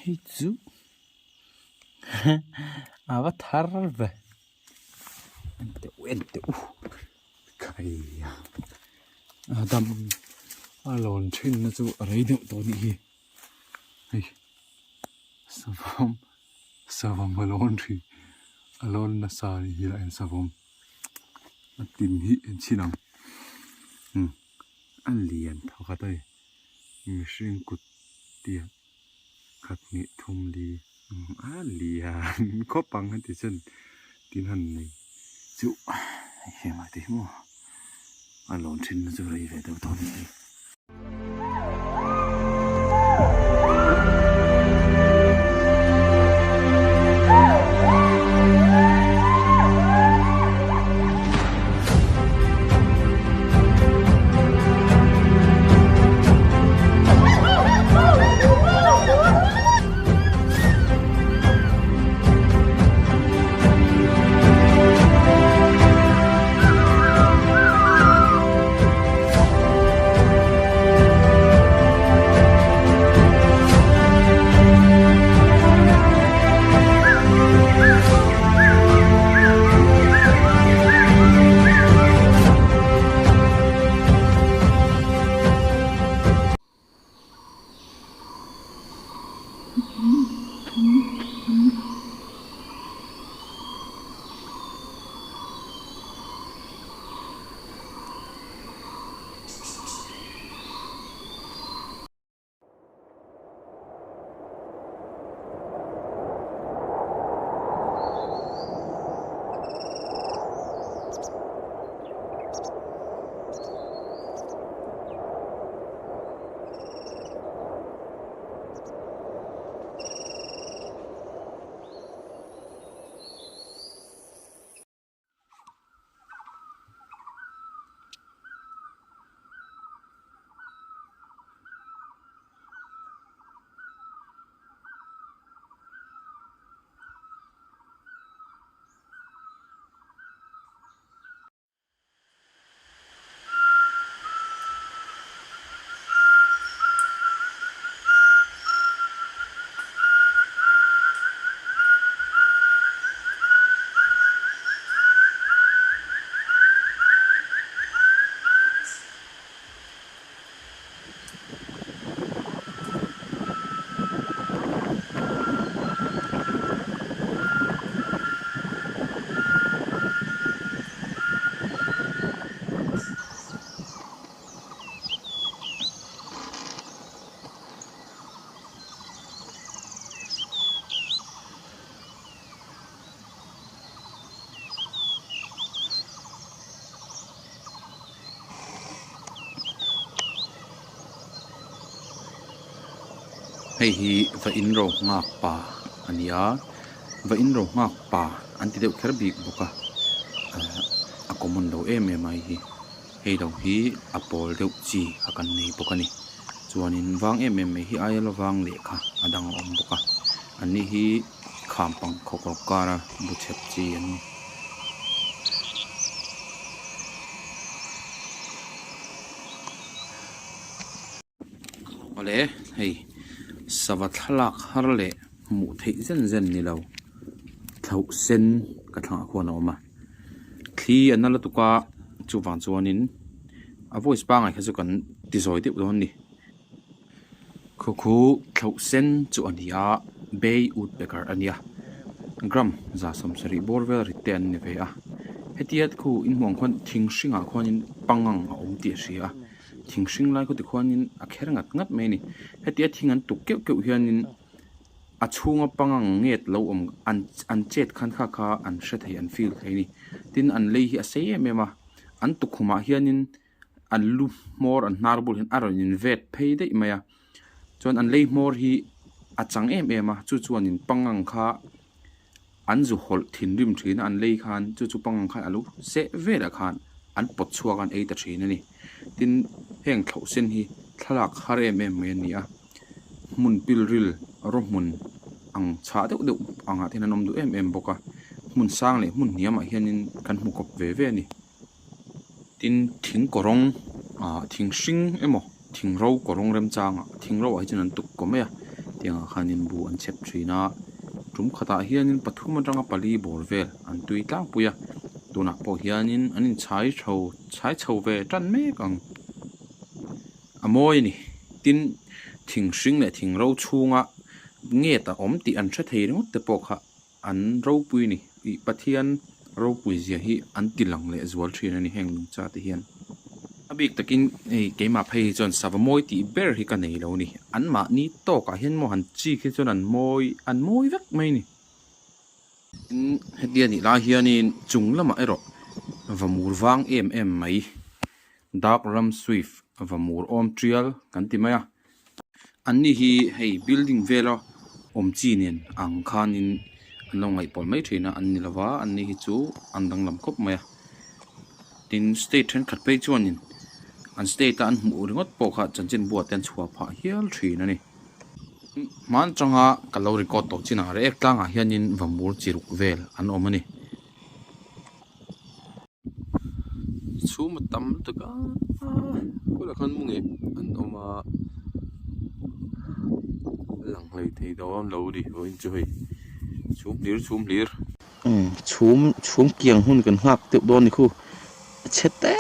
Hei chu a va thar ve en teh u en teh u khai a a dam a lawn thin na chu a rei deuh tawh a nih hi hei savawm savawm a lawn thin a lawn nasa a nih hi a en savawm a tin hi en chhin ang umm a lian thawkhat a ni mihring kut tiang. Khat hnih thum li a lian khawp ang heti chuan tin han nei chu heng ah te hi maw a lawn thin na chu rei ve deuh tawh a ni hi. Hei hi va in ro nghak pa a ni a va in ro nghak pa an ti deuh kher bik bawk a ahh a common lo em em a hei hi hei lo hi a pawl deuh chi a kan nei bawk a ni chuanin vang em em mai hi aia la vang lehkha a dang a awm bawk a an ni hi kham pang khawkrawk kara bu chhep chi an ni. Awle hei sava thlalak har leh hmuh theih zen zen ni lo thlauh sen ka thlangah khuan a awm a thli a na lutuk a chuvang chuanin a voice pangngai kha chu kan ti zawi deuh dawn a ni khu khu thlauh sen chu a ni a bay woodpecker a nia gram za sawmsarih bawr vel rit te an ni ve a hetia khu inhmuh ang khuan thing hringah khuanin pangang a awm tih a hria a. Thing hring lai khaw tikhuanin a kher ngat ngat mai a ni. Hetia thing an tuk keuh keuh hianin a chhunga pangang nget lo awm an an chet khan kha kha an hre thei an feel thei a ni. Tin an lei hi a sei em em a, an tukkhumah hianin an lu hmawr an hnar bulah hian a rawn in vet phei daih mai a. Chuan an lei hmawr hi a chang em em a, chu chuanin pangang kha an zu hawlh thinrim thin a, an lei khan chu chu pangang khan a lo seh velah khan an pawt chhuak a an ei ta thin a ni. Tin, heng thlauh sen hi thlalak har em em mai a ni a, hmun pilril raw hmun ang chhah deuh deuh angah te hian an awm duh em em bawk a, hmun sang leh hmun hniamah hianin kan hmu kawp ve ve a ni. Tin, thing kawrawng ah thing hring emaw thing ro kawrawng remchangah thing ro ah hi chuan an tuk kaw mai a. Tiangah khanin bu an chhep thin a tum khatah hianin pathum atanga pali bawr vel an tui tlangpui a tunah pawh hianin an inchhai chho chhai chho ve tan mek ang a mawi a ni tin thing hring leh thing ro chhunga nget a awm tih an hre thei ringawt te pawh kha an ropui a ni ih Pathian ropui zia hi an ti lang leh zual thin a ni heng nungcha te hian a bik takin hei keimah phei hi chuan sava mawi tih ber hi ka nei lo a ni an mahni tawkah hian maw han chik hi chuan an mawi an mawi vek mai a ni. Tin hetia nih lai hianin chung lamah erawh vamur vang em em mai dark ram swift vamur awm tial kan ti mai a an ni hi hei building vela awm chi nen ang khanin an lo ngaihpawlh mai thin a an ni lova an ni hi chu an danglam khawp mai a tin state thenkhat phei chuanin an state a an hmuh ringawt pawh kha chanchinbu ah te an chhuah phah hial thin a ni. Hman atanga ka lo record tawh chinah rek tlangah hianin vamur chi ruk vel an awm a ni. Chhum a tam lutuk a kawlah khan mu ngei an awm a lang hlei thei dawn lo a ni vawiin chu hei chhum hlir chhum hlir. Chhum chhum kiang hun kan nghak deuh dawn a ni khu a chhe te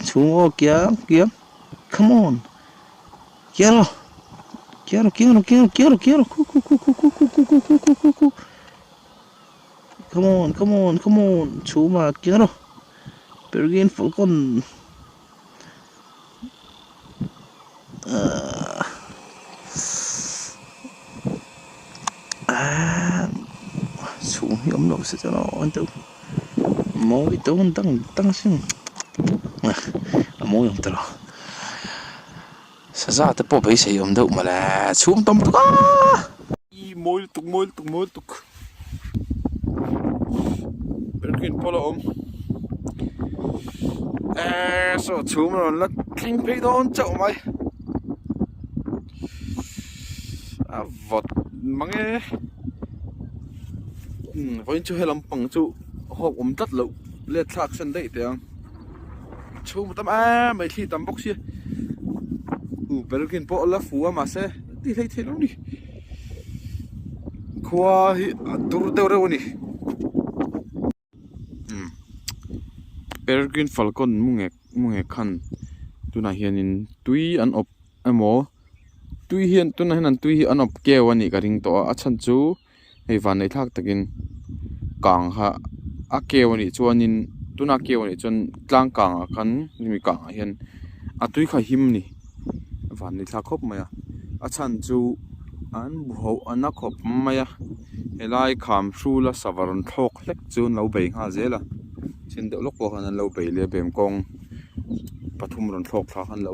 chhum aw kiang kiang come on. Kiaro kiaro kiaro kiaro kiaro kiaro khu khu khu khu khu khu khu khu khu khu khu khu come on come on come on chhuma kiaro peregrine falcon ah ah chhum hi awm lo se chuan aw an teuh mawi dawn dang dang sin a mawi ang tawh lo. Saza te pawh beisei awm deuh mawle chhum tam tuk a. I mawi lutuk mawi lutuk mawi lutuk peregrine pawh la awm eee saw chhum a rawn la thleng phei dawn chauh mai a vawt mang e vawiin chu helam pang chu hawk awm tlat loh let thlak san daih teh ang. Chhung a tam em mai thli tam bawk sia u peregrine pawh a la fu a mahse ti hlei thei lo a ni khua hi a dur deuh reuh a ni umm peregrine falcon mu ngek mu ngek khan tunah hianin tui an awp emaw tui hian tunah hian an tui hi an awp keu a nih ka ring tawh a a chhan chu. Hei vanneih thlak takin kang kha a keu anih chuanin tuna keu anih chuan tlang kangah khan hemi kangah hian a tui kha a him a ni vanneih thlak khawp mai a a chhan chu an bu hoh a na khawp mai a helai kham hrula sava rawn thlawk hlek chu an lo bei nghal zel a chin deuh lawk pawh khan an lo bei leh a bem kawng pathum rawn thlawk thla khan an lo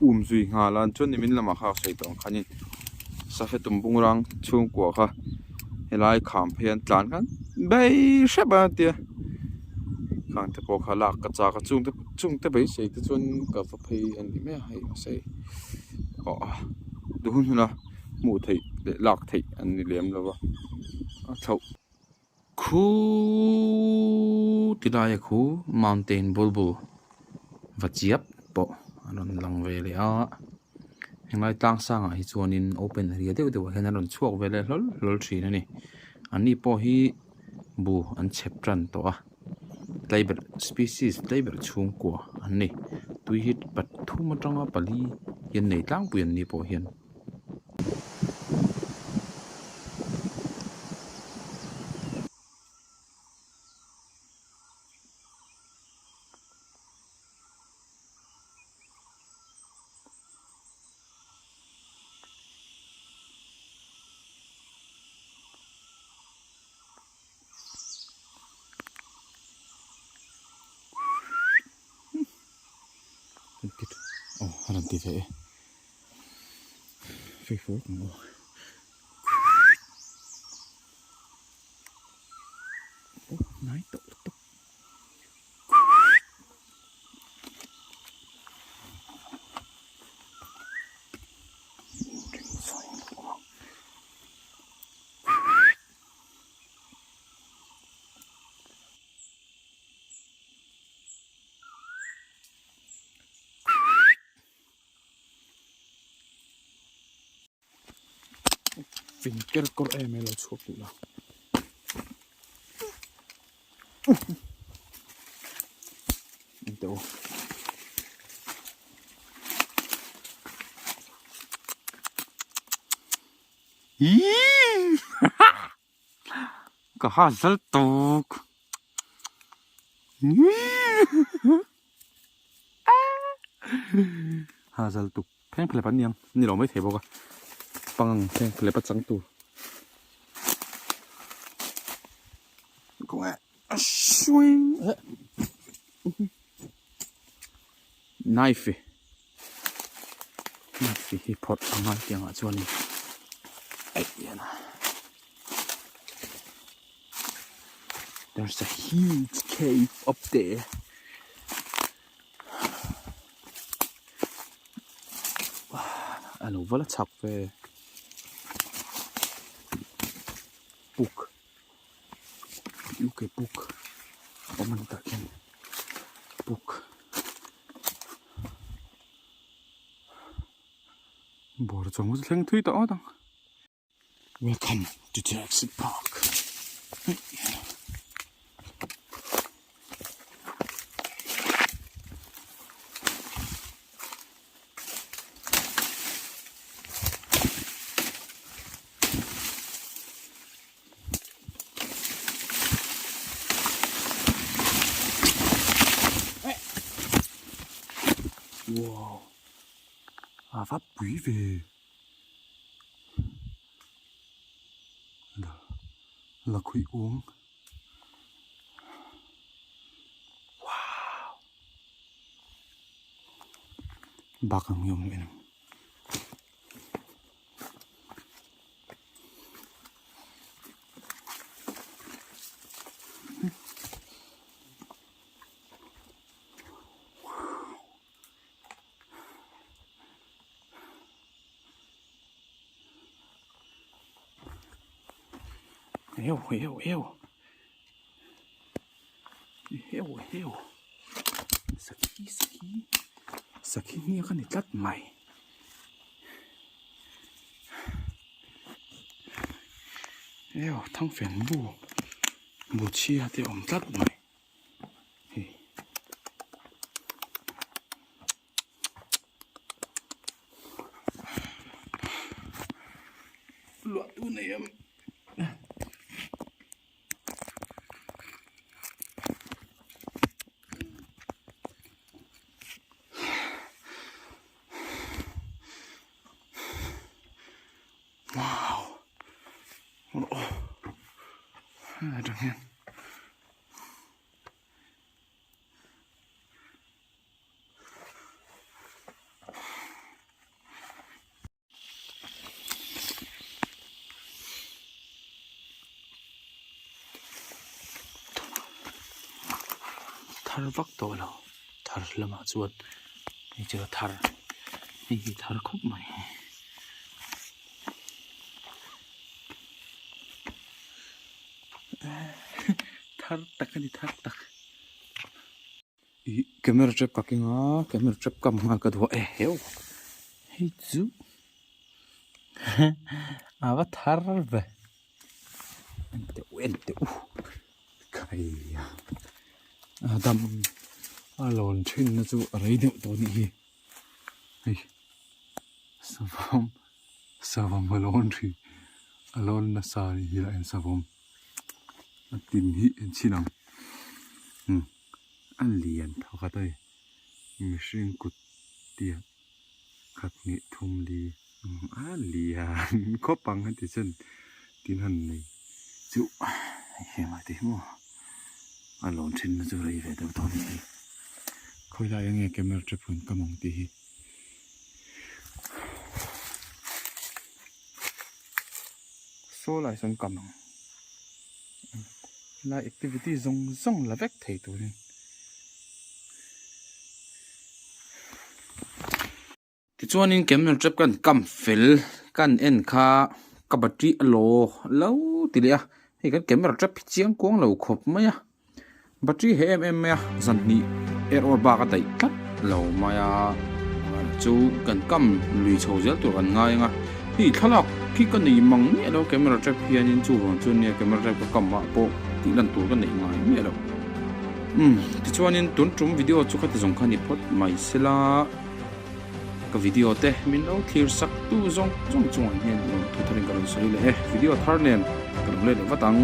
um zui nghal a chuan nimin lamah kha a sawi tawh ang khanin. Sahre tum bungrang chhungkua kha helai kham phei an tlan khan bei hrep a tia khang te pawh kha lak ka chak a chung te chung te beisei te chuan ka va phei a ni mai a hei mahse aw a duh hun hun a hmuh theih leh lak theih an ni lem lo va a thlauh. Khuuuu ti laia khu mountain bulbul va chiap pawh a rawn lang ve leh a henglai tlang sangah hi chuanin open area deuh deuh ah hian an rawn chhuak ve leh hlawl hlawl thin a ni an ni pawh hi bu an chhep tan tawh a tlaiberh species tlaiberh chhungkua an ni tui hi pathum atanga pali hian nei tlangpui an ni pawh hian. Aw a rawn ti ve e. Fing ker kawr em em lo chhuak duh lo. Enteh u. Ka ha zal tawk. Ha zal tuk. Pheng phelep an niang ni lo mai thei bawk a pangang pheng phelep a chang tur kawng eh a swing eh knife knife hi phawrh a ngai tiangah chuanin aih hian a there's a huge cave up there. A lo va la chak ve puk uk puk a awm a ni tah khian puk bawr chuang chu thleng thui tawh ngawt ang. Welcome to Jurassic Park. Wow. A va pui ve. La khuih uang wow bak ang hi awm leh ang. Eu, eu, eu. Eu, eu. Sakhi, sakhi. Sakhi hniak a ni tlat mai. Eu, thangfen bu. Bu chhia te awm tlat mai. Hei. Luah tu nei em. Wow. Oh. Atang hian. Thar vak tawh lo thar lamah chuan hei chu a thar hei hi thar khawp mai. Thar tak a ni thar tak ih camera trap ka keng a camera trap kam nghal ka duh a eheu hei chu a va thar ve en teh u en teh u khaia a dam a lawn thin na chu a rei deuh tawh a nih hi hei savawm. Savawm a lawn thin a lawn nasa a nih hi a en savawm a tin hi en chhin ang umm a lian thawkhat a ni mihring kut tiat khat hnih thum li a lian khawp ang heti chuan tin han nei chu heng ah te hi maw a lawn thin na chu rei ve deuh tawh a ni hei khawi lai enge camera te phun ka mawng tih hi. Saw lai sawn kam ang helai activity zawng zawng la vek thei turin tichuanin camera trap kan kam fel kan en kha ka battery a law lo ti leh a hei kan camera trap hi chiang kuang lo khawp mai a. Battery he em em mai a, zan hnih er awr bak a daih tlat lo mai a, chu kan kam lui chho zel tur kan ngai ang a, hei thlalak khi ka nei mang miah lo camera trap hianin chuvang chuan nia camera trap ka kam ah pawh tih lan tur ka neih ngai miah lo. Umm tichuanin tun tum video chu khati zawng kha ni phawt mai sela ka video te min lo thlir sak tu zawng zawng chungah hian lawmthu tharin ka rawn sawi leh e. Video thar nen ka lo let leh vat ang.